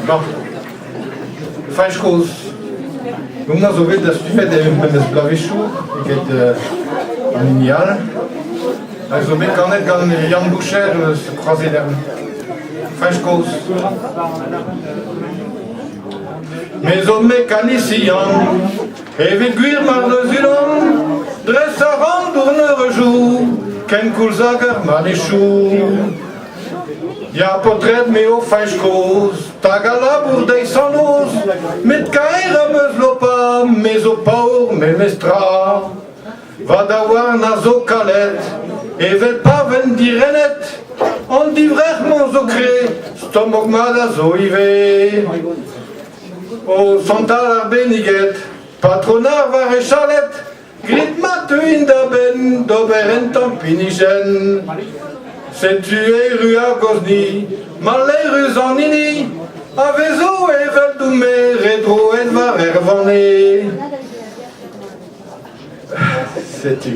Bon. Fañch kozh. Houmañ zo bet dastumet er memes bloavezhioù eget an hini all. Hag zo bet ganet gant Yann Boucher eus Kroaz-Edern. Fañch kozh. Me zo mekanisian, evit gwir mar deus unan, dres a ran dourneureujoù, kenkoulz hag ar manechoù. Ya paotred me ho fañch kozh, tag a labour deiz an noz, met kaer am eus lopañ, me zo paour memestra. Va daouarn a zo kalet, evel pa ven dirennet, an divrec'h-mañ zo kre, stomok mat a zo ivez. O santal ar benniget, patron ar war e chalet, Grit ma teuin da benn d'ober un tamm pinijenn. Setu erru ar gozhni, maleürus an hini a vezo eveldout-me re droet war er vanne. Setu.